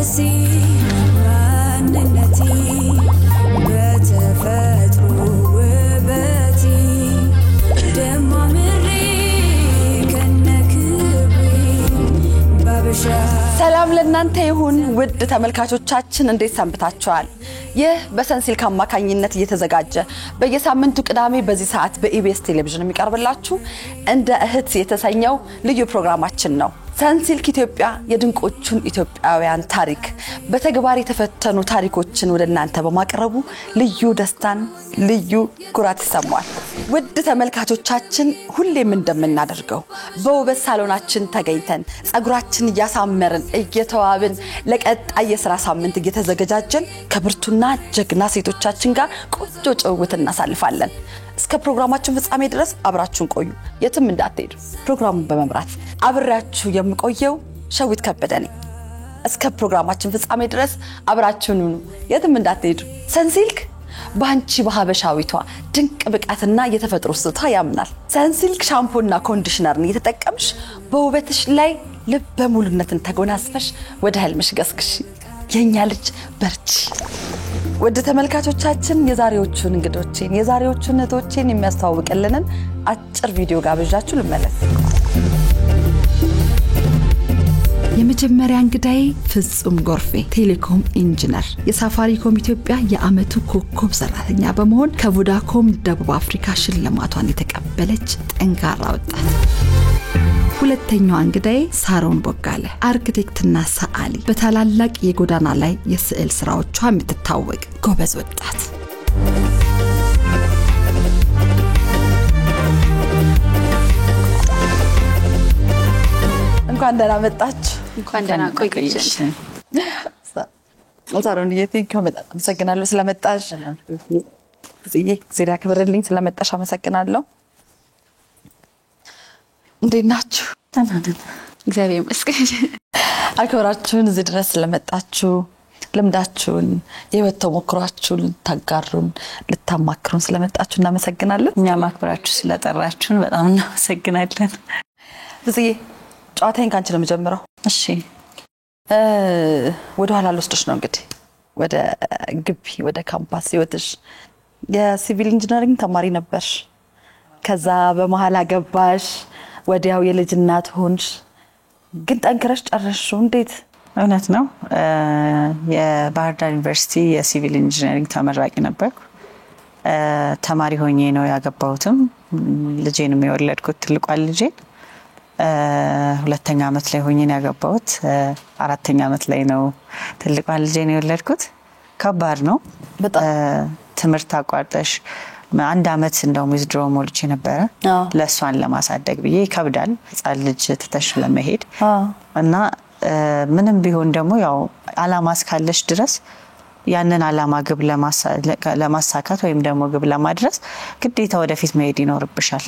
በመንፈሴ ማንነቴ በተፈጥሮ ውበቴ ደማምሬ ከነክብሬ ባበሻ። ሰላም ለእናንተ ይሁን ውድ ተመልካቾቻችን፣ እንዴት ሰንብታችኋል? ይህ በሰንሲልክ አማካኝነት እየተዘጋጀ በየሳምንቱ ቅዳሜ በዚህ ሰዓት በኢቢኤስ ቴሌቪዥን የሚቀርብላችሁ እንደ እህት የተሰኘው ልዩ ፕሮግራማችን ነው። ሰንሲልክ ኢትዮጵያ የድንቆቹን ኢትዮጵያውያን ታሪክ፣ በተግባር የተፈተኑ ታሪኮችን ወደ እናንተ በማቅረቡ ልዩ ደስታን፣ ልዩ ኩራት ይሰማል። ውድ ተመልካቾቻችን፣ ሁሌም እንደምናደርገው በውበት ሳሎናችን ተገኝተን ጸጉራችን እያሳመርን፣ እየተዋብን፣ ለቀጣይ የስራ ሳምንት እየተዘገጃጀን ከብርቱና ጀግና ሴቶቻችን ጋር ቆንጆ ጭውውት እናሳልፋለን። እስከ ፕሮግራማችን ፍጻሜ ድረስ አብራችሁን ቆዩ፣ የትም እንዳትሄዱ። ፕሮግራሙን በመምራት አብሬያችሁ የምቆየው ሸዊት ከበደ ነኝ። እስከ ፕሮግራማችን ፍጻሜ ድረስ አብራችሁን ሁኑ፣ የትም እንዳትሄዱ። ሰንሲልክ በአንቺ በሀበሻዊቷ ድንቅ ብቃትና የተፈጥሮ ስጦታ ያምናል። ሰንሲልክ ሻምፖና conditioner ን እየተጠቀምሽ በውበትሽ ላይ ልበ ሙሉነትን ተጎናጽፈሽ ወደ ህልምሽ ገስግሺ። የእኛ ልጅ በርቺ። ውድ ተመልካቾቻችን፣ የዛሬዎቹን እንግዶቼን፣ የዛሬዎቹን እህቶቼን የሚያስተዋውቅልንን አጭር ቪዲዮ ጋብዣችሁ ልመለስ። የመጀመሪያ እንግዳዬ ፍጹም ጎርፌ ቴሌኮም ኢንጂነር፣ የሳፋሪኮም ኢትዮጵያ የአመቱ ኮከብ ሰራተኛ በመሆን ከቮዳኮም ደቡብ አፍሪካ ሽልማቷን የተቀበለች ጠንካራ ወጣት። ሁለተኛዋ እንግዳዬ ሳሮን ቦጋለ አርክቴክትና ሰዓሊ፣ በታላላቅ የጎዳና ላይ የስዕል ስራዎቿ የምትታወቅ ጎበዝ ወጣት። እንኳን ደህና መጣችሁ። እንኳን ደህና ቆየሽን። ሳሮንዬ thank you፣ በጣም አመሰግናለሁ ስለመጣሽ። ጽዬ እግዚአብሔር ያክብርልኝ፣ ስለመጣሽ አመሰግናለሁ። እንዴት ናችሁ? እግዚአብሔር ይመስገን። አክብራችሁን እዚህ ድረስ ስለመጣችሁ፣ ልምዳችሁን፣ የህይወት ተሞክሯችሁን ልታጋሩን፣ ልታማክሩን ስለመጣችሁ እናመሰግናለን። እኛም አክብራችሁ ስለጠራችሁን በጣም እናመሰግናለን። ብጽዬ፣ ጨዋታዬን ከአንቺ ነው የምጀምረው። እሺ። ወደ ኋላ ልወስድሽ ነው እንግዲህ፣ ወደ ግቢ፣ ወደ ካምፓስ ህይወትሽ። የ civil engineering ተማሪ ነበርሽ። ከዛ በመሀል አገባሽ፣ ወዲያው የልጅ እናት ሆንሽ። ግን ጠንክረሽ ጨረስሽው። እንዴት? እውነት ነው። የባህር ዳር ዩኒቨርሲቲ የ civil engineering ተመራቂ ነበርኩ። ተማሪ ሆኜ ነው ያገባሁትም ልጄንም የወለድኩት፣ ትልቋን ልጄን። ሁለተኛ ዓመት ላይ ሆኜ ነው ያገባሁት። አራተኛ ዓመት ላይ ነው ትልቋን ልጄን የወለድኩት። ከባድ ነው። በጣም። ትምህርት አቋርጠሽ አንድ ዓመት እንደውም withdraw ሞልቼ ነበረ ለእሷን ለማሳደግ ብዬ። ይከብዳል ሕፃን ልጅ ትተሽ ለመሄድ። እና ምንም ቢሆን ደግሞ ያው አላማ እስካለሽ ድረስ ያንን አላማ ግብ ለማሳካት ወይም ደግሞ ግብ ለማድረስ ግዴታ ወደፊት መሄድ ይኖርብሻል።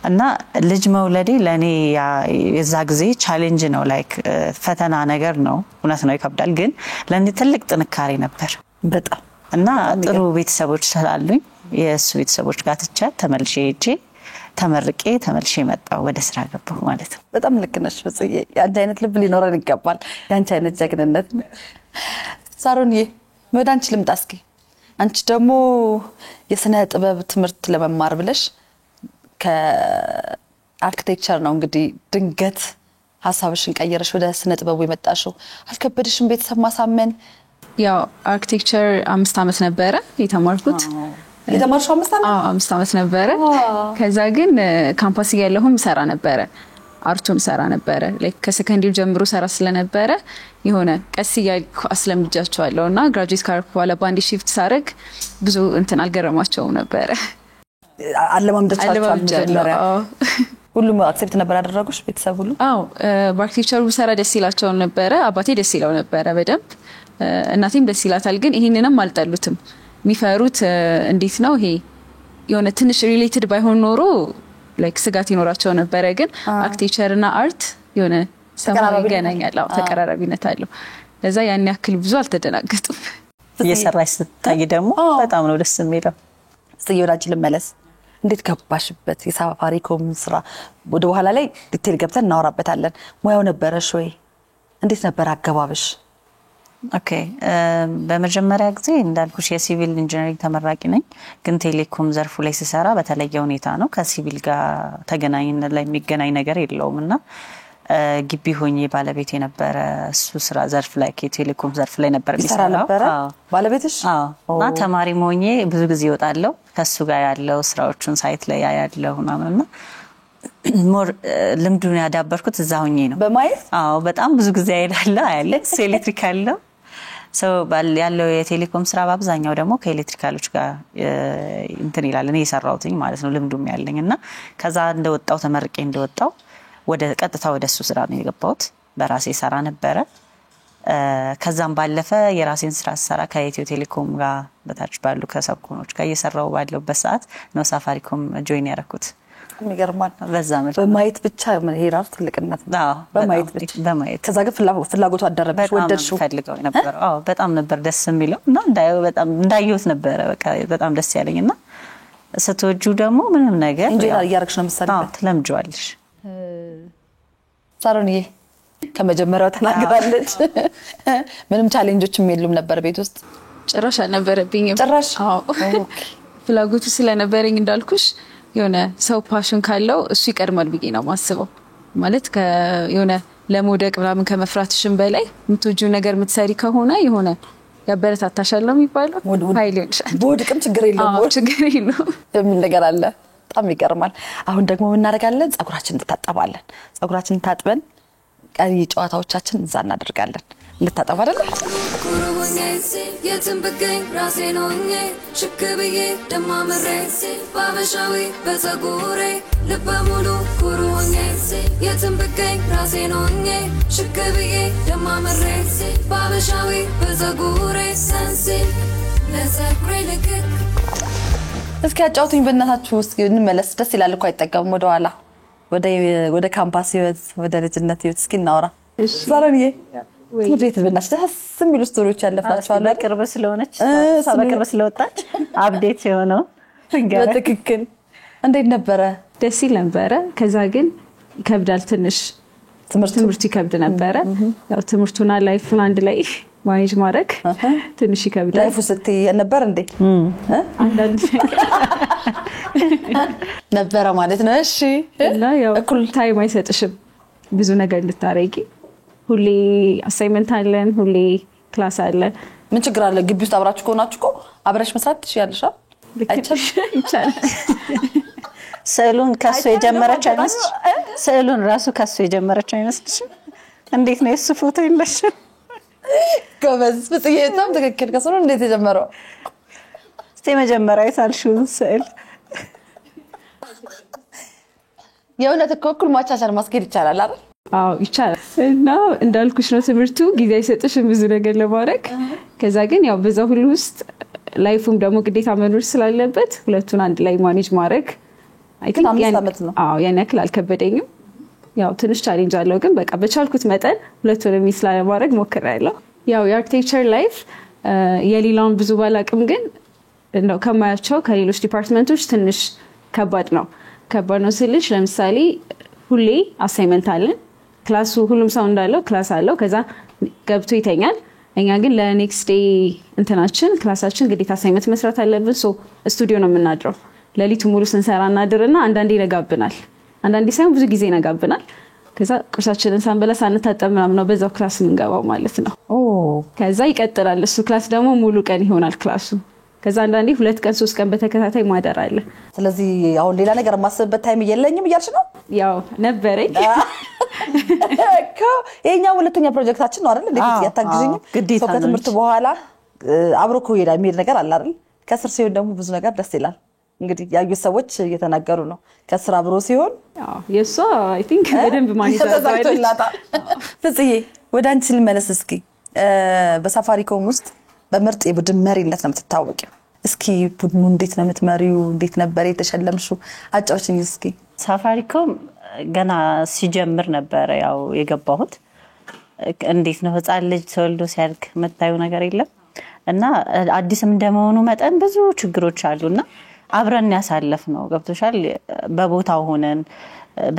እና ልጅ መውለዴ ለእኔ የዛ ጊዜ challenge ነው፣ like ፈተና ነገር ነው። እውነት ነው ይከብዳል፣ ግን ለእኔ ትልቅ ጥንካሬ ነበር። በጣም። እና ጥሩ ቤተሰቦች ስላሉኝ የእሱ ቤተሰቦች ጋር ትቻት ተመልሼ ሄጄ ተመርቄ ተመልሼ መጣሁ፣ ወደ ስራ ገባሁ ማለት ነው። በጣም ልክ ነሽ ፍጽዬ። የአንቺ አይነት ልብ ሊኖረን ይገባል። የአንቺ አይነት ጀግንነት። ሳሮንዬ፣ ወደ አንቺ ልምጣ እስኪ። አንቺ ደግሞ የስነ ጥበብ ትምህርት ለመማር ብለሽ ከ architecture ነው እንግዲህ ድንገት ሀሳብሽን ቀየረሽ ወደ ስነ ጥበቡ የመጣሽው። አልከበደሽም ቤተሰብ ማሳመን? ያው architecture 5 ዓመት ነበረ የተማርኩት። የተማርሽው 5 ዓመት? አዎ፣ 5 ዓመት ነበረ። ከዛ ግን ካምፓስ እያለሁም ሰራ ነበረ፣ art ኡን ሰራ ነበረ። Like ከ second year ጀምሮ ሰራ ስለነበረ የሆነ ቀስ እያልኩ አስለምጃቸዋለሁ እና graduate ካረኩ በኋላ በአንድ shift ሳረግ ብዙ እንትን አልገረማቸውም ነበረ። አለማምደቻቸዋል? አለማምጃለሁ። መጀመሪያ? አዎ። ሁሉም accept ነበር ያደረጉሽ፣ ቤተሰብ ሁሉ? አዎ፣ በ architecture ኡ ብሰራ ደስ ይላቸው ነበረ። አባቴ ደስ ይለው ነበረ በደንብ፣ እናቴም ደስ ይላታል። ግን ይሄንንም አልጠሉትም። የሚፈሩት እንዴት ነው ይሄ የሆነ ትንሽ related ባይሆን ኖሮ like ስጋት ይኖራቸው ነበረ። ግን architecture እና art የሆነ ሰማይ ተቀራራቢነት። ይገናኛል። አዎ፣ ተቀራራቢነት አለው። ለዛ ያን ያክል ብዙ አልተደናገጡም። እየሰራች ስትታይ ደግሞ በጣም ነው ደስ የሚለው። ጽዬ፣ ወደ አንቺ ልመለስ። እንዴት ገባሽበት የሳፋሪኮም ስራ? ወደ በኋላ ላይ detail ገብተን እናወራበታለን። ሙያው ነበረሽ ወይ? እንዴት ነበር አገባብሽ? Okay፣ በመጀመሪያ ጊዜ እንዳልኩሽ የ civil engineering ተመራቂ ነኝ። ግን ቴሌኮም ዘርፉ ላይ ስሰራ በተለየ ሁኔታ ነው። ከሲቪል ጋር ተገናኝነት ላይ የሚገናኝ ነገር የለውም። እና ግቢ ሆኜ ባለቤቴ የነበረ እሱ ስራ ዘርፍ ላይ፣ የቴሌኮም ዘርፍ ላይ ነበር ይሰራ የሚሰራው። ነበረ አዎ። ባለቤትሽ? አዎ። እና ተማሪ ሆኜ ብዙ ጊዜ እወጣለሁ፣ ከሱ ጋር ያለው ስራዎቹን site ላይ ያያለሁ ምናምን። እና more ልምዱን ያዳበርኩት እዛ ሆኜ ነው። በማየት። አዎ፣ በጣም ብዙ ጊዜ አይላለሁ አያለ። እሱ electrical ነው ሰው ያለው። የቴሌኮም ስራ በአብዛኛው ደግሞ ከ electrical ኦች ጋር እንትን ይላል። እኔ የሰራሁትኝ ማለት ነው ልምዱም ያለኝ። እና ከዛ እንደወጣው፣ ተመርቄ እንደወጣው ወደ ቀጥታ ወደ እሱ ስራ ነው የገባሁት። በራሴ ሰራ ነበረ። ከዛም ባለፈ የራሴን ስራ ስሰራ ከኢትዮ ቴሌኮም ጋር በታች ባሉ ከ subcon ኦች ጋር እየሰራው ባለሁበት ሰዓት ነው ሳፋሪኮም join ያደረኩት። ይገርማል። በዛ መልኩ። በማየት ብቻ፣ ይሄ ራሱ ትልቅነት ነው። አዎ፣ በማየት በጣም ብቻ። በማየት። ከዛ ግን ፍላጎቱ አደረብሽ፣ በጣም ወደድሽው። ፈልገው የነበረው። አዎ፣ በጣም ነበር ደስ የሚለው። እና እንዳየው፣ በጣም እንዳየሁት ነበረ በቃ በጣም ደስ ያለኝ። እና ስትወጂው ደግሞ ምንም ነገር enjoy ያው እያደረግሽ ነው የምትሰሪበት። አዎ፣ ትለምጂዋለሽ። ሳሮንዬ ከመጀመሪያው ተናግራለች። ምንም challenge ኦችም የሉም ነበር ቤት ውስጥ? ጭራሽ አልነበረብኝም። ጭራሽ? አዎ። ፍላጎቱ ስለነበረኝ፣ እንዳልኩሽ የሆነ ሰው passion ካለው እሱ ይቀድማል ብዬ ነው ማስበው። ማለት የሆነ ለመውደቅ ምናምን ከመፍራትሽም በላይ የምትወጂው ነገር የምትሰሪ ከሆነ የሆነ ያበረታታሻል ነው የሚባለው። ኃይል ይሆንሻል። በወድቅም ችግር የለውም። አዎ፣ ችግር የለውም። የሚል ነገር አለ። በጣም ይገርማል። አሁን ደግሞ ምን እናደርጋለን? ፀጉራችን እንታጠባለን። ፀጉራችን ታጥበን ቀሪ ጨዋታዎቻችን እዛ እናደርጋለን። እንታጠብ አይደለ? ኩሩ ሆኜ የትም ብገኝ ራሴን ሆኜ፣ ሽክ ብዬ ደማምሬ፣ ባበሻዊ በፀጉሬ፣ ልበ ሙሉ ኩሩ ሆኜ የትም ብገኝ ራሴን ሆኜ፣ ሽክ ብዬ ደማምሬ፣ ባበሻዊ በፀጉሬ፣ ሰንሲልክ ለፀጉሬ ልክክ። እስኪ አጫውቱኝ በእናታችሁ። እስኪ እንመለስ። ደስ ይላል እኮ፣ አይጠገብም። ወደኋላ ወደ ካምፓስ ህይወት፣ ወደ ልጅነት ህይወት እስኪ እናውራ። ሳሮንዬ፣ ትምህርት ቤት በእናትሽ ደስ የሚሉ story ዎች ያለፍናቸው አሉ አይደል? በቅርብ ስለሆነች፣ እሷ በቅርብ ስለወጣች update የሆነው ንገረን። በትክክል፣ እንዴት ነበረ? ደስ ይል ነበረ። ከዛ ግን ይከብዳል ትንሽ። ትምህርቱ? ትምህርቱ ይከብድ ነበረ። ያው ትምህርቱና life ኡን አንድ ላይ manage ማድረግ ትንሽ ይከብዳል። life ኡ ስትይ ነበር እንዴ? አንዳንድ ነበረ ማለት ነው። እሺ። እና ያው እኩል time አይሰጥሽም ብዙ ነገር እንድታረጊ። ሁሌ assignment አለን፣ ሁሌ class አለን። ምን ችግር አለ? ግቢ ውስጥ አብራችሁ ከሆናችሁ እኮ አብረሽ መስራት ትችያለሽ አይደል? አይቻልም? ይቻላል። ስዕሉን ከሱ የጀመረች አይመስልሽ? ስዕሉን ራሱ ከሱ የጀመረች አይመስልሽም? እንዴት ነው፣ የእሱ ፎቶ የለሽም? ጎበዝ ፍጽዬ፣ በጣም ትክክል። ከሱ ነው እንዴት የጀመረው? እስኪ የመጀመሪያ የሳልሽውን ስዕል። የእውነት እኮ እኩል ማቻቻል ማስኬድ ይቻላል አይደል? አዎ፣ ይቻላል። እና እንዳልኩሽ ነው፣ ትምህርቱ ጊዜ አይሰጥሽም ብዙ ነገር ለማድረግ። ከዛ ግን ያው በዛ ሁሉ ውስጥ life ኡም ደግሞ ግዴታ መኖር ስላለበት ሁለቱን አንድ ላይ manage ማድረግ I think 5 ዓመት ነው። አዎ፣ ያን ያክል አልከበደኝም። ያው ትንሽ challenge አለው፣ ግን በቃ በቻልኩት መጠን ሁለቱንም miss ላለማድረግ ሞክሬያለሁ። ያው የ architecture life የሌላውን ብዙ ባላቅም ግን እንደው ከማያቸው ከሌሎች department ኦች ትንሽ ከባድ ነው። ከባድ ነው ስልሽ ለምሳሌ ሁሌ assignment አለን። Class ኡ ሁሉም ሰው እንዳለው class አለው። ከዛ ገብቶ ይተኛል። እኛ ግን ለ next day እንትናችን class ኣችን ግዴታ assignment መስራት አለብን። So ስቱዲዮ ነው የምናድረው። ሌሊቱ ሙሉ ስንሰራ እናድርና አንዳንዴ ይነጋብናል። አንዳንዴ ሳይሆን ብዙ ጊዜ ይነጋብናል። ከዛ ቁርሳችንን ሳንበላ፣ ሳንታጠብ ምናምን ነው በዛው class የምንገባው ማለት ነው። ከዛ ይቀጥላል። እሱ class ደግሞ ሙሉ ቀን ይሆናል class ኡ። ከዛ አንዳንዴ 2 ቀን 3 ቀን በተከታታይ ማደር አለ። ስለዚህ አሁን ሌላ ነገር የማስብበት time የለኝም እያልሽ ነው? ያው ነበረኝ። እኮ ይሄኛው ሁለተኛ ፕሮጀክታችን ነው አይደል? እንዴት አዎ፣ ያታግዥኝም? አዎ፣ ግዴታ ሰው ነው ከትምህርት እንጂ። በኋላ አብሮ እኮ ይሄዳል፣ የሚሄድ ነገር አለ አይደል? ከስር ሲሆን ደግሞ ብዙ ነገር ደስ ይላል። እንግዲህ ያዩት ሰዎች እየተናገሩ ነው። ከስር አብሮ ሲሆን አዎ፣ የእሷ I think በደንብ manage አድርጋለች። ተሳክቶላታል። ፍጽዬ፣ ወደ አንቺ ልመለስ እስኪ። በሳፋሪኮም ውስጥ በምርጥ የቡድን መሪነት ነው የምትታወቂው። እስኪ ቡድኑ እንዴት ነው የምትመሪው? እንዴት ነበር የተሸለምሽው? አጫውችኝ እስኪ። ሳፋሪኮም ገና ሲጀምር ነበረ ያው የገባሁት። እንዴት ነው፣ ህፃን ልጅ ተወልዶ ሲያድግ የምታዩ ነገር የለም። እና አዲስም እንደመሆኑ መጠን ብዙ ችግሮች አሉና አብረን ያሳለፍ ነው፣ ገብቶሻል። በቦታው ሆነን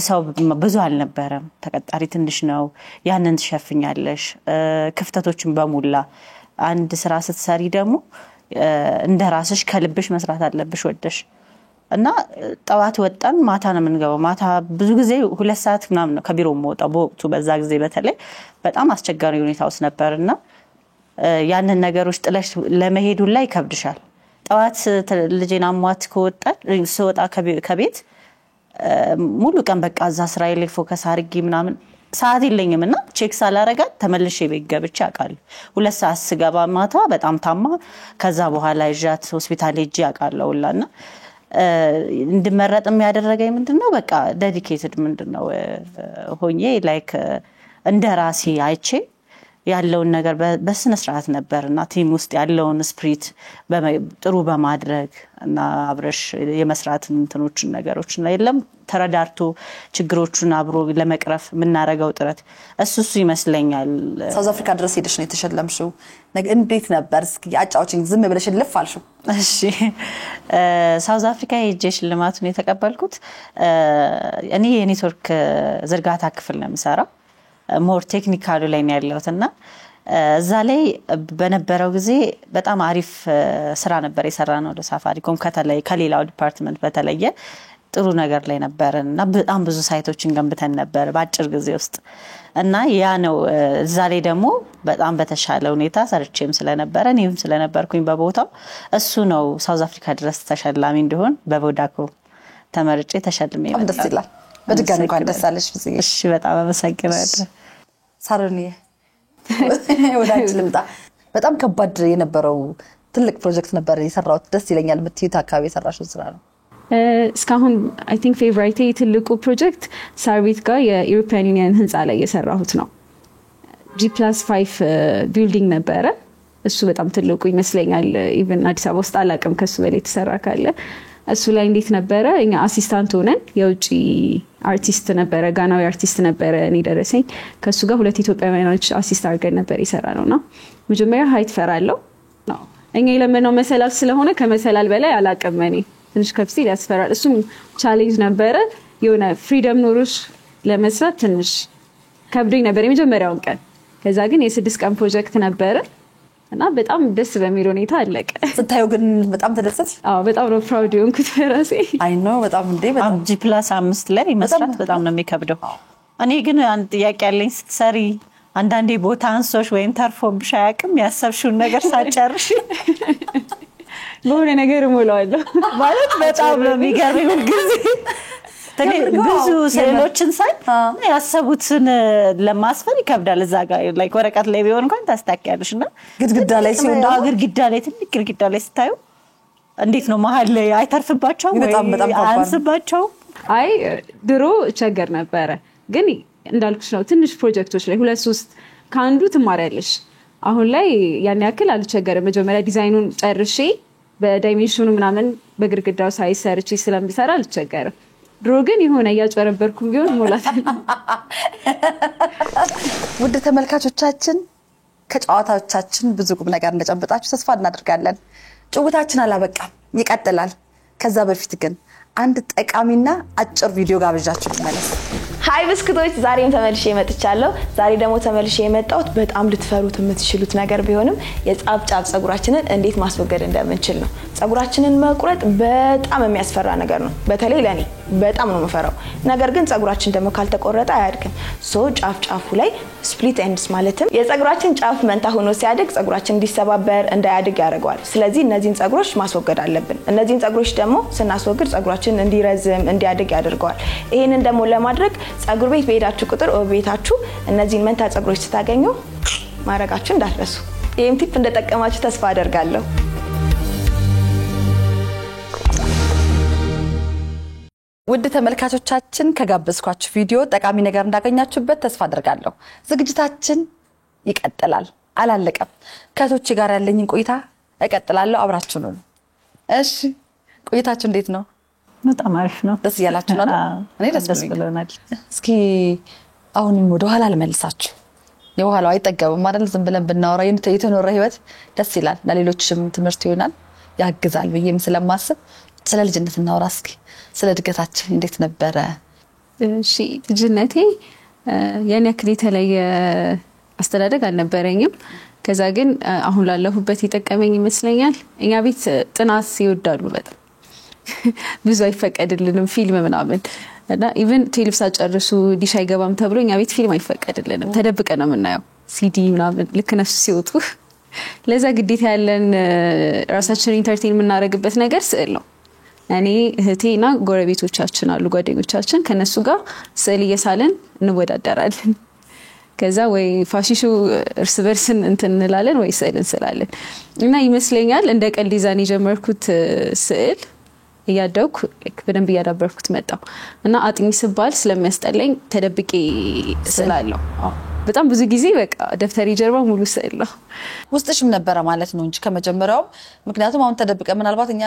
ሰው ብዙ አልነበረም፣ ተቀጣሪ ትንሽ ነው። ያንን ትሸፍኛለሽ፣ ክፍተቶችን በሙላ። አንድ ስራ ስትሰሪ ደግሞ እንደ ራስሽ ከልብሽ መስራት አለብሽ ወደሽ። እና ጠዋት ወጣን ማታ ነው የምንገባው። ማታ ብዙ ጊዜ 2 ሰዓት ምናምን ነው ከቢሮ የምወጣው በወቅቱ። በዛ ጊዜ በተለይ በጣም አስቸጋሪ ሁኔታ ውስጥ ነበር እና ያንን ነገሮች ጥለሽ ለመሄዱ ላይ ይከብድሻል። ጠዋት ልጄን አሟት ከወጣን ስወጣ ከቤት ሙሉ ቀን በቃ እዛ ስራዬ ላይ focus አድርጌ ምናምን ሰዓት የለኝም እና check ሳላረጋት ተመልሼ ቤት ገብቼ አውቃለሁ። 2 ሰዓት ስገባ ማታ በጣም ታማ ከዛ በኋላ ይዣት ሆስፒታል ሄጄ አውቃለሁ ሁላ። እና እንድመረጥም ያደረገኝ ምንድን ነው፣ በቃ dedicated ምንድን ነው ሆኜ like እንደ ራሴ አይቼ ያለውን ነገር በስነ ስርዓት ነበር እና team ውስጥ ያለውን spirit ጥሩ በማድረግ እና አብረሽ የመስራት እንትኖችን ነገሮችን የለም ተረዳርቶ ችግሮቹን አብሮ ለመቅረፍ የምናደርገው ጥረት እሱ ይመስለኛል። ሳውዝ አፍሪካ ድረስ ሄደሽ ነው የተሸለምሽው። እንዴት ነበር? እስኪ አጫውችኝ። ዝም ብለሽ ልፍ አልሽው። እሺ፣ ሳውዝ አፍሪካ ሄጄ ሽልማቱን የተቀበልኩት እኔ የኔትወርክ ዝርጋታ ክፍል ነው የምሰራው። More technical ኡ ላይ ነው ያለሁት እና እዛ ላይ በነበረው ጊዜ በጣም አሪፍ ስራ ነበር የሰራነው። ለሳፋሪኮም ከተለይ ከሌላው department በተለየ ጥሩ ነገር ላይ ነበርን እና በጣም ብዙ site ኦችን ገንብተን ነበር በአጭር ጊዜ ውስጥ። እና ያ ነው እዛ ላይ ደግሞ በጣም በተሻለ ሁኔታ ሰርቼም ስለነበረ እኔም ስለነበርኩኝ በቦታው እሱ ነው ሳውዝ አፍሪካ ድረስ ተሸላሚ እንዲሆን በቮዳኮም ተመርጬ ተሸልሜ በጣም ደስ የመጣሁት። ይላል። በድጋሚ እንኳን ደስ አለሽ ብጽዬ። እሺ፣ በጣም አመሰግናለሁ። ሳሮንዬ፣ ወደ አንቺ ልምጣ። በጣም ከባድ የነበረው ትልቅ ፕሮጀክት ነበር የሰራሁት፣ ደስ ይለኛል የምትይው አካባቢ የሰራሽው ስራ ነው። እስካሁን I think favorite ኤ ትልቁ ፕሮጀክት ሳር ቤት ጋር የ European Union ህንፃ ላይ የሰራሁት ነው። G+5 building ነበረ። እሱ በጣም ትልቁ ይመስለኛል። Even አዲስ አበባ ውስጥ አላውቅም ከሱ በላይ የተሰራ ካለ። እሱ ላይ እንዴት ነበረ፣ እኛ assistant ሆነን የውጭ አርቲስት ነበረ፣ ጋናዊ አርቲስት ነበረ እኔ ደረሰኝ። ከእሱ ጋር ሁለት ኢትዮጵያውያኖች assist አድርገን ነበር የሰራነው። እና መጀመሪያ height ፈራለው። እኛ የለመነው መሰላል ስለሆነ ከመሰላል በላይ አላውቅም እኔ፣ ትንሽ ከፍ ሲል ያስፈራል። እሱም challenge ነበረ። የሆነ freedom ኖሮሽ ለመስራት ትንሽ ከብዶኝ ነበር የመጀመሪያውን ቀን። ከዛ ግን የ6 ቀን ፕሮጀክት ነበረ እና በጣም ደስ በሚል ሁኔታ አለቀ። ስታየው ግን በጣም ተደሰትሽ? አዎ፣ በጣም ነው proud የሆንኩት በራሴ። I know፣ በጣም እንዴ በጣም። G+5 ላይ መስራት በጣም ነው የሚከብደው። እኔ ግን አንድ ጥያቄ ያለኝ፣ ስትሰሪ አንዳንዴ ቦታ አንሶሽ ወይም ተርፎብሽ አያውቅም? ያሰብሽውን ነገር ሳትጨርሽ? በሆነ ነገር እሞላዋለሁ። ማለት በጣም ነው የሚገርመኝ ሁልጊዜ እኔ ብዙ ስዕሎችን ሳይ ያሰቡትን ለማስፈር ይከብዳል። እዛ ጋር like ወረቀት ላይ ቢሆን እንኳን ታስታኪያለሽ እና ግድግዳ ላይ ሲሆን ደግሞ ግድግዳ ላይ፣ ትልቅ ግድግዳ ላይ ስታዩ እንዴት ነው መሀል ላይ አይተርፍባቸውም ወይ በጣም በጣም ከባድ ነው። አያንስባቸውም? አይ፣ ድሮ እቸገር ነበረ፣ ግን እንዳልኩሽ ነው፣ ትንሽ ፕሮጀክቶች ላይ ሁለት ሶስት ከአንዱ ትማሪያለሽ። አሁን ላይ ያን ያክል አልቸገርም። መጀመሪያ ዲዛይኑን ጨርሼ በ dimension ኑ ምናምን በግድግዳው size ሰርቼ ስለምሰራ አልቸገርም። ድሮ ግን የሆነ እያጭበረበርኩም ቢሆን እሞላታለሁ። ውድ ተመልካቾቻችን፣ ከጨዋታዎቻችን ብዙ ቁም ነገር እንደጨበጣችሁ ተስፋ እናደርጋለን። ጭውታችን አላበቃም፣ ይቀጥላል። ከዛ በፊት ግን አንድ ጠቃሚና አጭር ቪዲዮ ጋብዣችሁ ልመለስ። Hi ብስክቶች፣ ዛሬም ተመልሼ መጥቻለሁ። ዛሬ ደግሞ ተመልሼ የመጣሁት በጣም ልትፈሩት የምትችሉት ነገር ቢሆንም የጫፍ ጫፍ ፀጉራችንን እንዴት ማስወገድ እንደምንችል ነው። ፀጉራችንን መቁረጥ በጣም የሚያስፈራ ነገር ነው። በተለይ ለእኔ በጣም ነው የምፈራው። ነገር ግን ፀጉራችን ደግሞ ካልተቆረጠ አያድግም። So ጫፍ ጫፉ ላይ split ends ማለትም የፀጉራችን ጫፍ መንታ ሆኖ ሲያድግ ፀጉራችን እንዲሰባበር፣ እንዳያድግ ያደርገዋል። ስለዚህ እነዚህን ፀጉሮች ማስወገድ አለብን። እነዚህን ፀጉሮች ደግሞ ስናስወግድ ፀጉራችን እንዲረዝም፣ እንዲያድግ ያደርገዋል። ይህንን ደግሞ ለማድረግ ፀጉር ቤት በሄዳችሁ ቁጥር ቤታችሁ እነዚህን መንታ ፀጉሮች ስታገኙ ማድረጋችሁ እንዳትረሱ። ይህም tip እንደጠቀማችሁ ተስፋ አደርጋለሁ። ውድ ተመልካቾቻችን፣ ከጋበዝኳችሁ ቪዲዮ ጠቃሚ ነገር እንዳገኛችሁበት ተስፋ አደርጋለሁ። ዝግጅታችን ይቀጥላል፣ አላለቀም። ከእህቶቼ ጋር ያለኝን ቆይታ እቀጥላለሁ። አብራችሁ ነው። እሺ፣ ቆይታችሁ እንዴት ነው? በጣም አሪፍ ነው። ደስ እያላችሁ ነው አይደል? አዎ፣ እኔ ደስ ደስ ብሎኛል። ብሎናል። እስኪ አሁንም ወደ ኋላ ልመልሳችሁ። የኋላው አይጠገብም አይደል? ዝም ብለን ብናወራ የተኖረ ህይወት ደስ ይላል፣ ለሌሎችም ትምህርት ይሆናል፣ ያግዛል ብዬም ስለማስብ ስለ ልጅነት እናውራ እስኪ። ስለ እድገታችን እንዴት ነበረ? እሺ፣ ልጅነቴ ያን ያክል የተለየ አስተዳደግ አልነበረኝም። ከዛ ግን አሁን ላለሁበት የጠቀመኝ ይመስለኛል። እኛ ቤት ጥናት ይወዳሉ በጣም፣ ብዙ አይፈቀድልንም ፊልም ምናምን፣ እና even 12 ሳትጨርሱ ዲሽ አይገባም ተብሎ እኛ ቤት ፊልም አይፈቀድልንም። ተደብቀን ነው የምናየው ሲዲ ምናምን ልክ እነሱ ሲወጡ። ለዛ ግዴታ ያለን ራሳችንን entertain የምናደርግበት ነገር ስዕል ነው። እኔ፣ እህቴ እና ጎረቤቶቻችን አሉ፣ ጓደኞቻችን፣ ከነሱ ጋር ስዕል እየሳልን እንወዳደራለን። ከዛ ወይ fashion show እርስ በርስን እንትን እንላለን ወይ ስዕል እንስላለን። እና ይመስለኛል እንደ ቀልድ ይዛን የጀመርኩት ስዕል እያደግኩ በደንብ እያዳበርኩት መጣሁ እና አጥኚ ስባል ስለሚያስጠላኝ ተደብቄ ስላለሁ በጣም ብዙ ጊዜ በቃ ደብተሬ ጀርባ ሙሉ ስዕል ነው። ውስጥሽም ነበረ ማለት ነው እንጂ ከመጀመሪያውም። ምክንያቱም አሁን ተደብቀ ምናልባት እኛ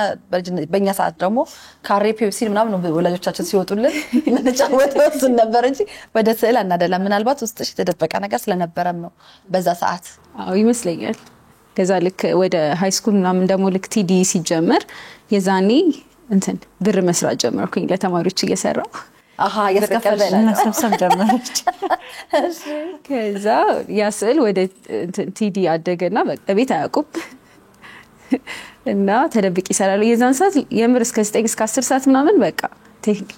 በእኛ ሰዓት ደግሞ ካሬ ፔፕሲ ምናምን ነው ወላጆቻችን ሲወጡልን የምንጫወተው፣ እሱን ነበር እንጂ ወደ ስዕል አናደላም። ምናልባት ውስጥሽ የተደበቀ ነገር ስለነበረም ነው በዛ ሰዓት። አዎ፣ ይመስለኛል። ከዛ ልክ ወደ high school ምናምን ደግሞ ልክ TD ሲጀመር የዛኔ እንትን ብር መስራት ጀመርኩኝ ለተማሪዎች እየሰራው። አሀ፣ እያስከፈልሽ። መሰብሰብ ጀመረች። ከዛ ያ ስዕል ወደ እንትን TD አደገና በቃ ቤት አያውቁም እና ተደብቄ ይሰራሉ። የዛን ሰዓት የምር እስከ 9 እስከ 10 ሰዓት ምናምን በቃ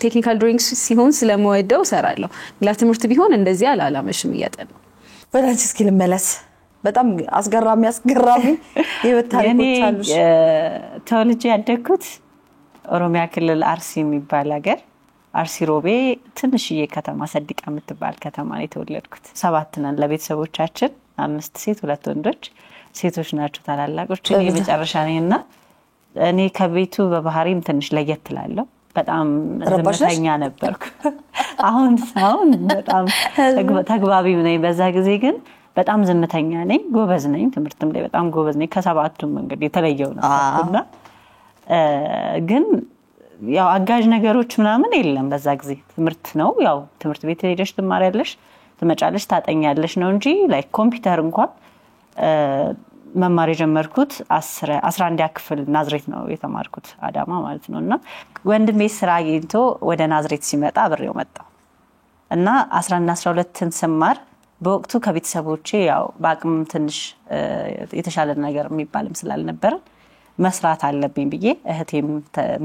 technical drawing ሲሆን ስለምወደው እሰራለሁ። ሌላ ትምህርት ቢሆን እንደዚህ አላመሽም እያጠናሁ። ወደ አንቺ እስኪ ልመለስ። በጣም አስገራሚ አስገራሚ የህይወት የኔ ታሪኮች አሉሽ። ተወልጄ ያደግኩት ኦሮሚያ ክልል አርሲ የሚባል ሀገር፣ አርሲ ሮቤ ትንሽዬ ከተማ ሰዲቃ የምትባል ከተማ ነው የተወለድኩት። ሰባት ነን ለቤተሰቦቻችን፣ አምስት ሴት ሁለት ወንዶች። ሴቶች ናቸው ታላላቆች፣ እኔ የመጨረሻ ነኝ እና እኔ ከቤቱ በባህሪም ትንሽ ለየት እላለሁ። በጣም ረባሽ ነሽ? ዝምተኛ ነበርኩ። አሁን አሁን በጣም ተግባቢም ነኝ። በዛ ጊዜ ግን በጣም ዝምተኛ ነኝ፣ ጎበዝ ነኝ፣ ትምህርትም ላይ በጣም ጎበዝ ነኝ። ከሰባቱም እንግዲህ የተለየው ነበርኩና ግን ያው አጋዥ ነገሮች ምናምን የለም በዛ ጊዜ። ትምህርት ነው፣ ያው ትምህርት ቤት ሄደሽ ትማሪያለሽ፣ ትመጫለሽ፣ ታጠኛለሽ ነው እንጂ like ኮምፒውተር እንኳን መማር የጀመርኩት 11ኛ ክፍል ናዝሬት ነው የተማርኩት፣ አዳማ ማለት ነው። እና ወንድሜ ስራ አግኝቶ ወደ ናዝሬት ሲመጣ አብሬው መጣሁ እና 11 12ን ስማር በወቅቱ ከቤተሰቦቼ ያው በአቅምም ትንሽ የተሻለ ነገር የሚባልም ስላልነበረ መስራት አለብኝ ብዬ እህቴም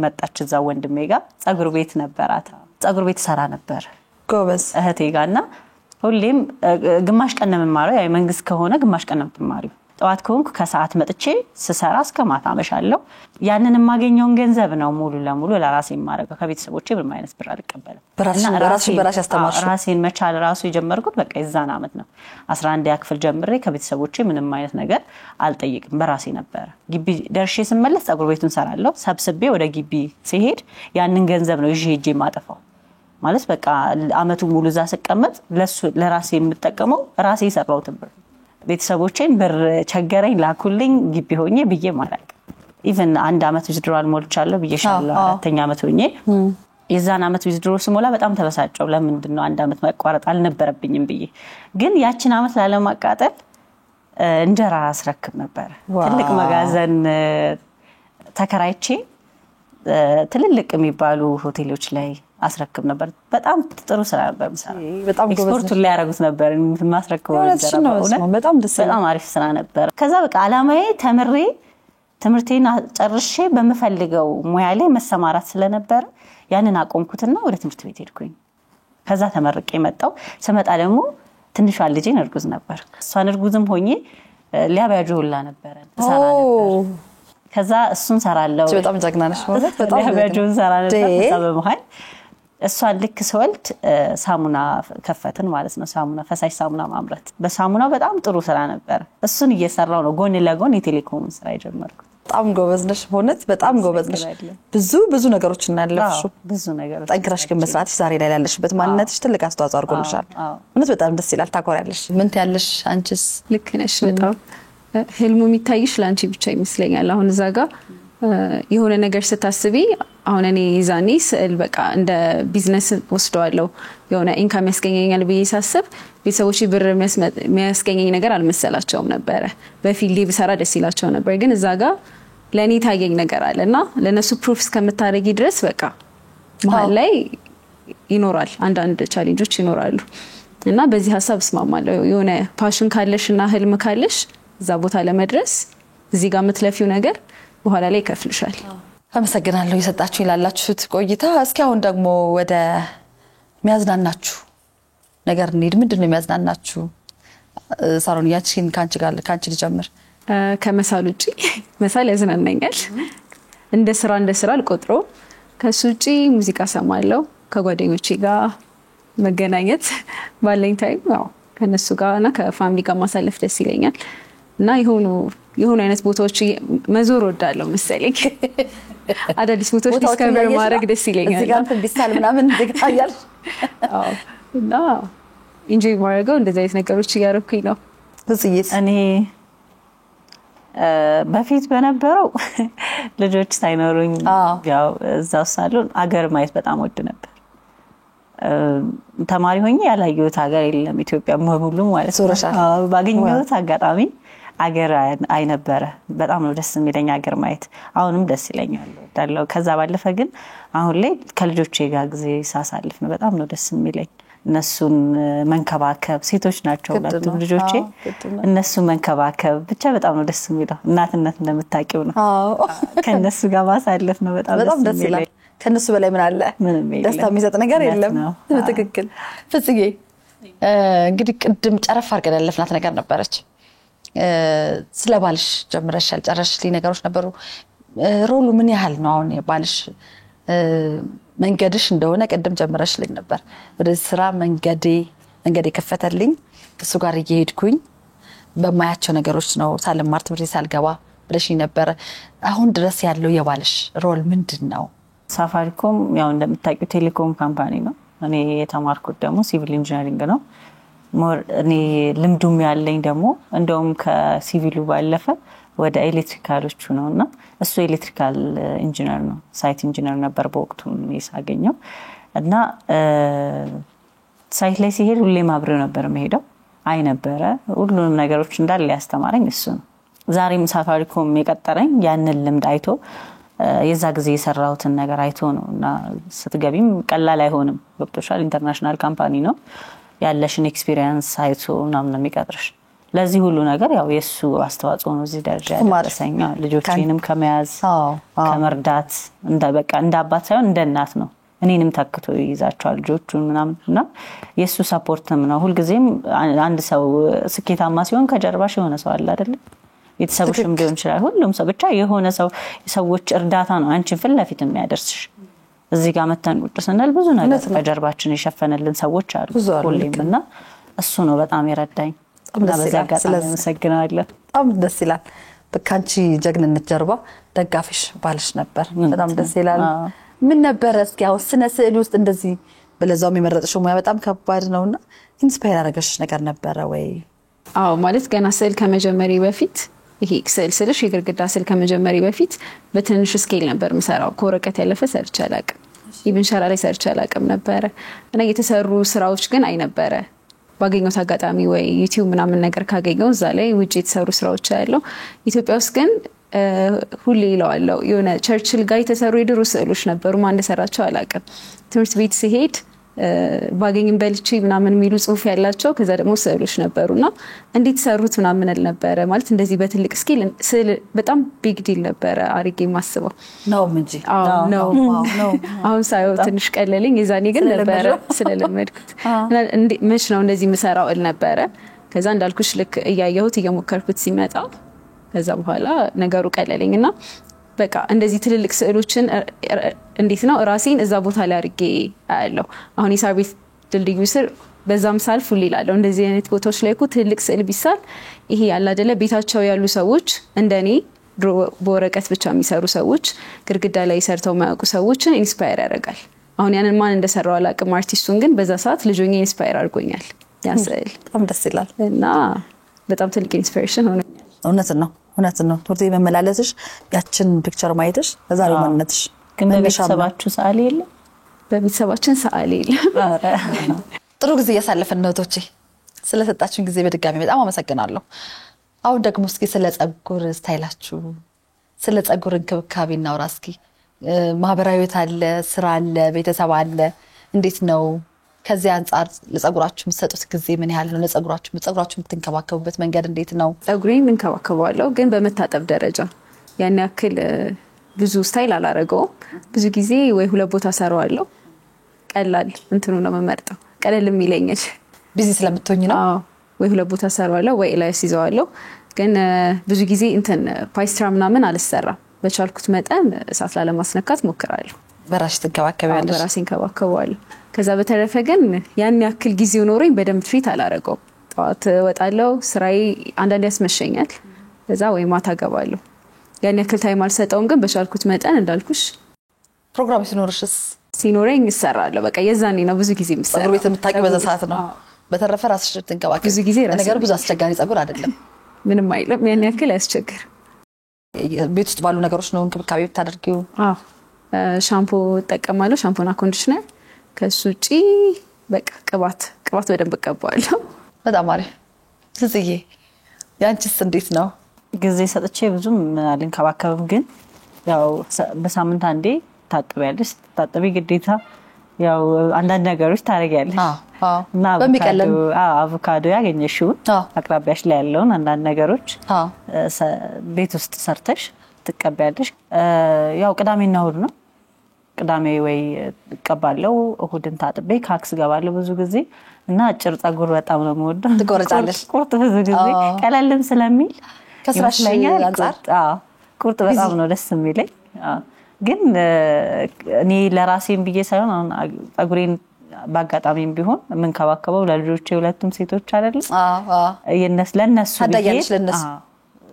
መጣች፣ እዛ ወንድሜ ጋር ፀጉር ቤት ነበራት። ፀጉር ቤት ሰራ ነበር ጎበዝ። እህቴ ጋር። እና ሁሌም ግማሽ ቀን ነው የምማረው። ያው የመንግስት ከሆነ ግማሽ ቀን ነው የምትማሪው። ጠዋት ከሆንኩ ከሰዓት መጥቼ ስሰራ እስከ ማታ አመሻለሁ። ያንን የማገኘውን ገንዘብ ነው ሙሉ ለሙሉ ለራሴ የማደርገው። ከቤተሰቦቼ ምንም አይነት ብር አልቀበልም። እና ራስሽን በራስሽ ያስተማርሽው? አዎ፣ ራሴን መቻል ራሱ የጀመርኩት በቃ የዛን አመት ነው። 11ኛ ክፍል ጀምሬ ከቤተሰቦቼ ምንም አይነት ነገር አልጠይቅም። በራሴ ነበረ። ግቢ ደርሼ ስመለስ ፀጉር ቤቱን ሰራለሁ። ሰብስቤ ወደ ግቢ ሲሄድ ያንን ገንዘብ ነው ይዤ ሄጄ የማጠፋው። ማለት በቃ አመቱ ሙሉ እዛ ስቀመጥ ለሱ ለራሴ የምጠቀመው ራሴ የሰራሁትን ብር፣ ቤተሰቦቼን ብር ቸገረኝ ላኩልኝ ግቢ ሆኜ ብዬ አላውቅም። Even አንድ አመት withdrawal ሞልቻለሁ ብዬሻለሁ። አራተኛ አመት ሆኜ የዛን አመት withdraw ስሞላ በጣም ተበሳጨው። ለምንድን ነው፣ አንድ አመት መቋረጥ አልነበረብኝም ብዬ። ግን ያችን አመት ላለማቃጠል እንጀራ አስረክብ ነበረ። ትልቅ መጋዘን ተከራይቼ ትልልቅ የሚባሉ ሆቴሎች ላይ አስረክብ ነበር። በጣም ጥሩ ስራ ነበር የምሰራው። በጣም ጎበዝ ነሽ። ኤክስፖርቱን ላይ ያደረጉት ነበር የማስረክበው እንጀራ። የእውነትሽን ነው። በእውነት በስመ አብ፣ በጣም ደስ ይላል። በጣም አሪፍ ስራ ነበር። ከዛ በቃ አላማዬ ተምሬ ትምህርቴን ጨርሼ በምፈልገው ሙያ ላይ መሰማራት ስለነበረ ያንን አቆምኩትና ወደ ትምህርት ቤት ሄድኩኝ። ከዛ ተመርቄ መጣሁ። ስመጣ ደግሞ ትንሿን ልጄን እርጉዝ ነበር። እሷን እርጉዝም ሆኜ ሊያቢያጆ ሁላ ነበረ እሰራ ነበር። ከዛ እሱን ሰራለው። በጣም ጀግና ነሽ ማለት በጣም ሊያቢያጆን ሰራ ነበር። ከዛ በመሀል እሷን ልክ ስወልድ ሳሙና ከፈትን ማለት ነው። ሳሙና፣ ፈሳሽ ሳሙና ማምረት። በሳሙናው በጣም ጥሩ ስራ ነበር። እሱን እየሰራው ነው ጎን ለጎን የቴሌኮሙን ስራ የጀመርኩት። በጣም ጎበዝ ነሽ፣ በእውነት በጣም ጎበዝ ነሽ። ብዙ ብዙ ነገሮች እናያለፍሽው። ብዙ ነገሮች። ጠንክረሽ ግን መስራትሽ ዛሬ ላይ ላለሽበት ማንነትሽ ትልቅ አስተዋጽኦ አድርጎልሻል። እውነት በጣም ደስ ይላል። ታኮሪያለሽ። ምን ትያለሽ አንቺስ? ልክ ነሽ። በጣም ህልሙ የሚታይሽ ለአንቺ ብቻ ይመስለኛል። አሁን እዛ ጋር የሆነ ነገር ስታስቢ፣ አሁን እኔ ዛኔ ስዕል በቃ እንደ ቢዝነስ ወስደዋለሁ፣ የሆነ income ያስገኘኛል ብዬ ሳስብ ቤተሰቦች ብር የሚያስገኘኝ ነገር አልመሰላቸውም ነበረ። በ field ኤ ብሰራ ደስ ይላቸው ነበር። ግን እዛ ጋር ለእኔ ታየኝ ነገር አለ እና ለእነሱ proof እስከምታደርጊ ድረስ በቃ መሀል ላይ ይኖራል፣ አንዳንድ challenge ኦች ይኖራሉ። እና በዚህ ሀሳብ እስማማለሁ። የሆነ passion ካለሽ እና ህልም ካለሽ እዛ ቦታ ለመድረስ እዚህ ጋር የምትለፊው ነገር በኋላ ላይ ይከፍልሻል። አመሰግናለሁ የሰጣችሁ ላላችሁት ቆይታ። እስኪ አሁን ደግሞ ወደ የሚያዝናናችሁ ነገር እንሂድ። ምንድን ነው የሚያዝናናችሁ? ሳሮን፣ ያቺን ከአንቺ ጋር ከአንቺ ልጀምር። ከመሳል ውጪ መሳል ያዝናናኛል። እንደ ስራ አልቆጥረውም። ከሱ ውጪ ሙዚቃ ሰማለው፣ ከጓደኞቼ ጋር መገናኘት ባለኝ time ያው ከነሱ ጋር እና ከ family ጋር ማሳለፍ ደስ ይለኛል። እና የሆኑ የሆኑ አይነት ቦታዎች መዞር ወዳለው መሰለኝ። አዳዲስ ቦታዎች discover ማድረግ ደስ ይለኛል። እዚህ ጋር እንትን ቢሳል ምናምን እዚህ ጋር እያልሽ። አዎ፣ እና enjoy ማድረገው እንደዚህ አይነት ነገሮች እያደረኩኝ ነው። ፍጽዬስ? እኔ በፊት በነበረው ልጆች ሳይኖሩኝ ያው እዛው ሳሉ አገር ማየት በጣም ወድ ነበር። ተማሪ ሆኜ ያላየሁት ሀገር የለም፣ ኢትዮጵያ በሙሉ ማለት ነው። ዞረሻል? አዎ፣ ባገኘሁት አጋጣሚ አገር አይ ነበረ። በጣም ነው ደስ የሚለኝ አገር ማየት። አሁንም ደስ ይለኛል፣ እወዳለሁ። ከዛ ባለፈ ግን አሁን ላይ ከልጆቼ ጋር ጊዜ ሳሳልፍ ነው በጣም ነው ደስ የሚለኝ። እነሱን መንከባከብ፣ ሴቶች ናቸው ግድ ሁለቱም ነው። ልጆቼ። አዎ፣ ግድ ነው። እነሱን መንከባከብ ብቻ በጣም ነው ደስ የሚለው። እናትነት እንደምታውቂው ነው። ከእነሱ ጋር ማሳለፍ ነው በጣም በጣም ደስ ይላል። የሚለኝ። ከእነሱ በላይ ምን አለ? ምንም የለም። ደስታ የሚሰጥ ነገር እውነት የለም። ነው። ትክክል። ፍጽዬ፣ እንግዲህ ቅድም ጨረፍ አድርገን ያለፍናት ነገር ነበረች። ስለ ባልሽ ጀምረሽ ያልጨረስሽልኝ ነገሮች ነበሩ። Role ኡ ምን ያህል ነው? አሁን ባልሽ መንገድሽ እንደሆነ ቅድም ጀምረሽልኝ ነበር። ወደዚህ ስራ መንገድ የከፈተልኝ እሱ ጋር እየሄድኩኝ በማያቸው ነገሮች ነው፣ ሳልማር ትምህርት ቤት ሳልገባ ብለሽኝ ነበረ። አሁን ድረስ ያለው የባልሽ role ምንድን ነው? ሳፋሪኮም ያው እንደምታውቂው telecom company ነው። እኔ የተማርኩት ደግሞ civil engineering ነው። More እኔ ልምዱም ያለኝ ደግሞ እንደውም ከሲቪሉ ባለፈ ወደ electrical ኦቹ ነው እና እሱ electrical engineer ነው፣ site engineer ነበር በወቅቱ እኔ ሳገኘው። እና site ላይ ሲሄድ ሁሌም አብሬው ነበር የምሄደው። አይ ነበረ፣ ሁሉንም ነገሮች እንዳለ ያስተማረኝ እሱ ነው። ዛሬም ሳፋሪኮም የቀጠረኝ ያንን ልምድ አይቶ፣ የዛ ጊዜ የሰራሁትን ነገር አይቶ ነው። እና ስትገቢም ቀላል አይሆንም። ገብቶሻል። International company ነው። ያለሽን experience አይቶ ምናምን ነው የሚቀጥርሽ። ለዚህ ሁሉ ነገር ያው የእሱ አስተዋጽኦ ነው እዚህ ደረጃ ያደረሰኝ። አዎ፣ ልጆቼንም ከመያዝ አዎ፣ አዎ። ከመርዳት፣ እንደ በቃ እንደ አባት ሳይሆን እንደ እናት ነው። እኔንም ተክቶ ይይዛቸዋል ልጆቹን ምናምን። እና የእሱ support ም ነው። ሁልጊዜም አንድ ሰው ስኬታማ ሲሆን ከጀርባሽ የሆነ ሰው አለ አይደለም? ቤተሰቦሽም ሊሆን ይችላል። ሁሉም ሰው ብቻ የሆነ ሰው፣ ሰዎች እርዳታ ነው አንቺን ፊት ለፊት የሚያደርስሽ። እዚህ ጋር መተን ቁጭ ስንል ብዙ ነገር ከጀርባችን የሸፈነልን ሰዎች አሉ ብዙ አሉ፣ ሁሌም። ልክ ነው። እና እሱ ነው በጣም የረዳኝ። በጣም እና ደስ በዚህ ይላል። አጋጣሚ አመሰግናለሁ። በጣም ደስ ይላል። ከአንቺ ጀግንነት ጀርባ ደጋፊሽ ባልሽ ነበር። በጣም ደስ ይላል። ምን ነበረ እስኪ አሁን ስነ ስዕል ውስጥ እንደዚህ በለዛውም የመረጥሽው ሙያ በጣም ከባድ ነውና inspire ያደረገሽ ነገር ነበረ ወይ? አዎ፣ ማለት ገና ስዕል ከመጀመሪ በፊት፣ ይሄ ስዕል ስልሽ የግድግዳ ስዕል ከመጀመሪ በፊት በትንሽ scale ነበር የምሰራው። ከወረቀት ያለፈ ሰርቼ አላውቅም። Even ሸራ ላይ ሰርቼ አላውቅም ነበረ። እና የተሰሩ ስራዎች ግን አይ ነበረ፣ ባገኘሁት አጋጣሚ ወይ YouTube ምናምን ነገር ካገኘው እዛ ላይ ውጭ የተሰሩ ስራዎች ያለው። ኢትዮጵያ ውስጥ ግን ሁሌ ይለዋለው የሆነ ቸርችል ጋር የተሰሩ የድሮ ስዕሎች ነበሩ። ማን እንደሰራቸው አላውቅም። ትምህርት ቤት ሲሄድ ባገኝም በልቼ ምናምን የሚሉ ጽሁፍ ያላቸው፣ ከዛ ደግሞ ስዕሎች ነበሩ። እና እንዴት ሰሩት ምናምን እል ነበረ። ማለት እንደዚህ በትልቅ scale ስዕል በጣም big deal ነበረ አድርጌ የማስበው። ነውም እንጂ። አዎ ነው። አሁን ሳየው ትንሽ ቀለለኝ። የዛኔ ግን ነበረ ስለለመድኩት እና መች ነው እንደዚህ የምሰራው እል ነበረ። ከዛ እንዳልኩሽ ልክ እያየሁት እየሞከርኩት ሲመጣ ከዛ በኋላ ነገሩ ቀለለኝ። እና በቃ እንደዚህ ትልልቅ ስዕሎችን እንዴት ነው ራሴን እዛ ቦታ ላይ አድርጌ አያለሁ። አሁን የሳር ቤት ድልድዩ ስር በዛም ሳልፍ ሁሌ እላለሁ እንደዚህ አይነት ቦታዎች ላይ እኮ ትልልቅ ስዕል ቢሳል ይሄ ያለ አይደለ ቤታቸው ያሉ ሰዎች፣ እንደኔ ድሮ በወረቀት ብቻ የሚሰሩ ሰዎች፣ ግድግዳ ላይ ሰርተው የማያውቁ ሰዎችን inspire ያደርጋል። አሁን ያንን ማን እንደሰራው አላውቅም። አርቲስቱን ግን በዛ ሰዓት ልጅ ሆኜ inspire አድርጎኛል ያ ስዕል። በጣም ደስ ይላል። እና በጣም ትልቅ inspiration ሆኖኛል። እውነት ነው፣ እውነት ነው። ትምህርት ቤት መመላለስሽ፣ ያችን picture ማየትሽ ለዛሬው ማንነትሽ ግን መነሻም ነው። በቤተሰባችሁ ሰዓሊ የለም? በቤተሰባችን ሰዓሊ የለም። ኧረ። ጥሩ ጊዜ እያሳለፍን ነው። እህቶቼ፣ ስለሰጣችሁን ጊዜ በድጋሚ በጣም አመሰግናለሁ። አሁን ደግሞ እስኪ ስለ ጸጉር style ኣችሁ፣ ስለ ጸጉር እንክብካቤ እናውራ እስኪ። ማህበራዊ ህይወት አለ፣ ስራ አለ፣ ቤተሰብ አለ። እንዴት ነው? ከዚህ አንጻር ለጸጉራችሁ የምትሰጡት ጊዜ ምን ያህል ነው? ለጸጉራችሁ ጸጉራችሁ የምትንከባከቡበት መንገድ እንዴት ነው? ጸጉሬን እንከባከበዋለሁ፣ ግን በመታጠብ ደረጃ ያን ያክል ብዙ style አላረገውም። ብዙ ጊዜ ወይ ሁለት ቦታ ሰራዋለሁ። ቀላል እንትኑ ነው የምመርጠው፣ ቀለል የሚለኛል። Busy ስለምትሆኝ ነው። አዎ፣ ወይ ሁለት ቦታ ሰራዋለሁ ወይ ላይ ይዘዋለሁ። ግን ብዙ ጊዜ እንትን ፓይስትራ ምናምን አልሰራም። በቻልኩት መጠን እሳት ላለማስነካት ሞክራለሁ። በራስሽ ትንከባከቢያለሽ? በራሴ እንከባከበዋለሁ። ከዛ በተረፈ ግን ያን ያክል ጊዜው ኖሮኝ በደንብ treat አላረገውም። ጠዋት እወጣለሁ፣ ስራዬ አንዳንዴ ያስመሸኛል። ከዛ ወይ ማታ እገባለሁ። ያን ያክል time አልሰጠውም። ግን በቻልኩት መጠን እንዳልኩሽ ፕሮግራም ሲኖርሽስ? ሲኖረኝ እሰራለሁ። በቃ የዛኔ ነው ብዙ ጊዜ የምሰራው። ጸጉር ቤት የምታውቂው በዛ ሰዓት ነው። በተረፈ ራስሽ ትንከባከቢ። ብዙ ጊዜ ራሴ ነገሩ ብዙ አስቸጋሪ ጸጉር አይደለም። ምንም አይልም፣ ያን ያክል አያስቸግርም። ቤት ውስጥ ባሉ ነገሮች ነው እንክብካቤ ብታደርጊው? አዎ፣ ሻምፖ እጠቀማለሁ፣ ሻምፖና conditioner። ከሱ ውጪ በቃ ቅባት በደንብ እቀባዋለሁ። በጣም አሪፍ። ትጽዬ፣ ያንቺስ እንዴት ነው? ጊዜ ሰጥቼ ብዙም አልንከባከብም፣ ግን ያው በሳምንት አንዴ ታጥቢያለሽ። ስትታጠቢ ግዴታ ያው አንዳንድ ነገሮች ታደርጊያለሽ እና በሚቀለን አቮካዶ ያገኘሽውን አቅራቢያሽ ላይ ያለውን አንዳንድ ነገሮች ቤት ውስጥ ሰርተሽ ትቀቢያለሽ። ያው ቅዳሜና እሁድ ነው። ቅዳሜ ወይ እቀባለሁ፣ እሁድን ታጥቤ ካክስ ገባለሁ ብዙ ጊዜ። እና አጭር ፀጉር በጣም ነው የምወደው። ትቆርጫለሽ? ቁርጥ ብዙ ጊዜ ቀለልም ስለሚል ከስራሽ ይመስለኛል። አንጻር? ቁርጥ በጣም ነው ደስ የሚለኝ። ግን እኔ ለራሴም ብዬ ሳይሆን አሁን ፀጉሬን በአጋጣሚም ቢሆን የምንከባከበው ለልጆቼ፣ ሁለቱም ሴቶች አይደለም፣ ለነሱ ብዬ ታዳጊያለሽ ለነሱ።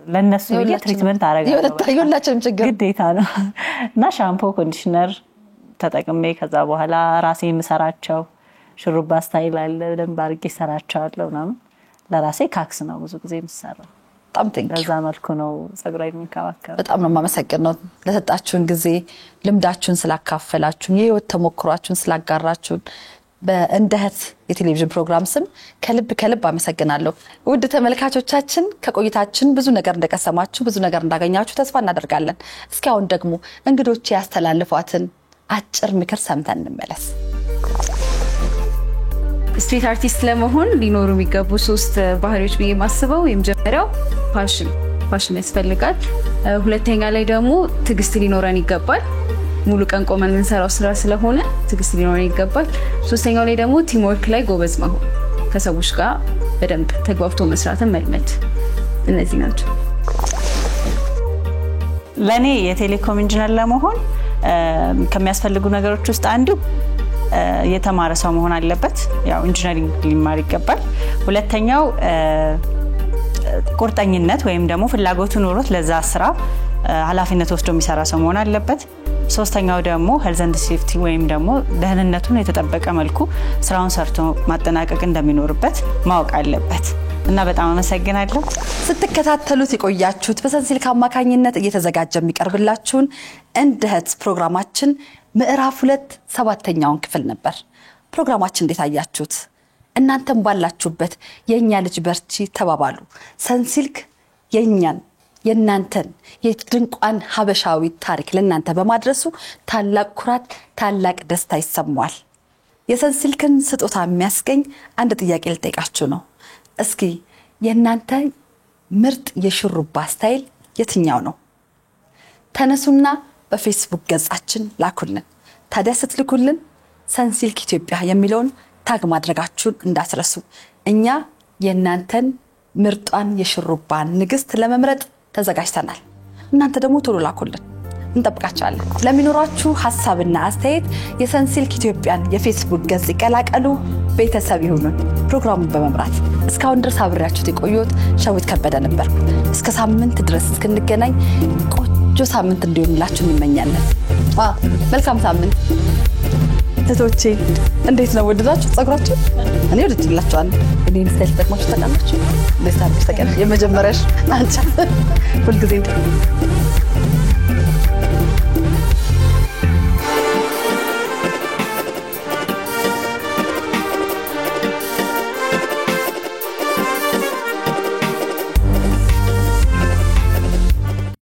ለነሱ ብዬ treatment አደርጋለሁ። የሁላችንም ችግር። ግዴታ ነው። እና ሻምፖ፣ conditioner ተጠቅሜ ከዛ በኋላ ራሴ የምሰራቸው ሽሩባ style አለ፣ በደንብ አድርጌ እሰራቸዋለሁ ምናምን። ለራሴ ካክስ ነው ብዙ ጊዜ የምሰራው። በጣም thank you። በዛ መልኩ ነው ፀጉሬን የምንከባከበው። በጣም ነው የማመሰግነው ለሰጣችሁን ጊዜ፣ ልምዳችሁን ስላካፈላችሁን፣ የህይወት ተሞክሯችሁን ስላጋራችሁን በእንደ እህት የቴሌቪዥን ፕሮግራም ስም ከልብ ከልብ አመሰግናለሁ። ውድ ተመልካቾቻችን፣ ከቆይታችን ብዙ ነገር እንደቀሰማችሁ፣ ብዙ ነገር እንዳገኛችሁ ተስፋ እናደርጋለን። እስኪ አሁን ደግሞ እንግዶች ያስተላልፏትን አጭር ምክር ሰምተን እንመለስ። Street artist ለመሆን ሊኖሩ የሚገቡ ሶስት ባህሪዎች ብዬ የማስበው የመጀመሪያው passion ያስፈልጋል። ሁለተኛ ላይ ደግሞ ትዕግስት ሊኖረን ይገባል። ሙሉ ቀን ቆመን የምንሰራው ስራ ስለሆነ ትዕግስት ሊኖረን ይገባል። ሶስተኛው ላይ ደግሞ teamwork ላይ ጎበዝ መሆን፣ ከሰዎች ጋር በደንብ ተግባብቶ መስራትን መልመድ። እነዚህ ናቸው። ለእኔ የቴሌኮም ኢንጂነር ለመሆን ከሚያስፈልጉ ነገሮች ውስጥ አንዱ የተማረ ሰው መሆን አለበት። ያው engineering ሊማር ይገባል። ሁለተኛው ቁርጠኝነት ወይም ደግሞ ፍላጎቱ ኖሮት ለዛ ስራ ኃላፊነት ወስዶ የሚሰራ ሰው መሆን አለበት። ሶስተኛው ደግሞ health and safety ወይም ደግሞ ደህንነቱን የተጠበቀ መልኩ ስራውን ሰርቶ ማጠናቀቅ እንደሚኖርበት ማወቅ አለበት። እና በጣም አመሰግናለሁ። ስትከታተሉት የቆያችሁት በሰንሲልክ አማካኝነት እየተዘጋጀ የሚቀርብላችሁን እንደ እህት ፕሮግራማችን ምዕራፍ 2 ሰባተኛውን ክፍል ነበር። ፕሮግራማችን እንዴት አያችሁት? እናንተም ባላችሁበት የእኛ ልጅ በርቺ ተባባሉ። ሰንሲልክ የእኛን የእናንተን የድንቋን ሀበሻዊ ታሪክ ለእናንተ በማድረሱ ታላቅ ኩራት፣ ታላቅ ደስታ ይሰማዋል። የሰንሲልክን ስጦታ የሚያስገኝ አንድ ጥያቄ ልጠይቃችሁ ነው። እስኪ የእናንተ ምርጥ የሹሩባ style የትኛው ነው? ተነሱና በፌስቡክ ገጻችን ላኩልን። ታዲያ ስትልኩልን ሰንሲልክ ኢትዮጵያ የሚለውን tag ማድረጋችሁን እንዳትረሱ። እኛ የእናንተን ምርጧን የሹሩባ ንግስት ለመምረጥ ተዘጋጅተናል። እናንተ ደግሞ ቶሎ ላኩልን፣ እንጠብቃቸዋለን። ለሚኖራችሁ ሀሳብና አስተያየት የሰንሲልክ ኢትዮጵያን የፌስቡክ ገጽ ይቀላቀሉ፣ ቤተሰብ ይሁኑን። ፕሮግራሙን በመምራት እስካሁን ድረስ አብሬያችሁት የቆየሁት ሸዊት ከበደ ነበርኩ። እስከ ሳምንት ድረስ እስክንገናኝ ቆንጆ ሳምንት እንዲሆንላችሁ እንመኛለን። መልካም ሳምንት እህቶቼ። እንዴት ነው፣ ወደዳችሁ ፀጉራችሁ? እኔ ወድጄላችኋለሁ። እኔን style ተጠቅማችሁ ታውቃላችሁ? እንዴት ታውቃለሽ? የመጀመሪያሽ አንቺ ሁልጊዜ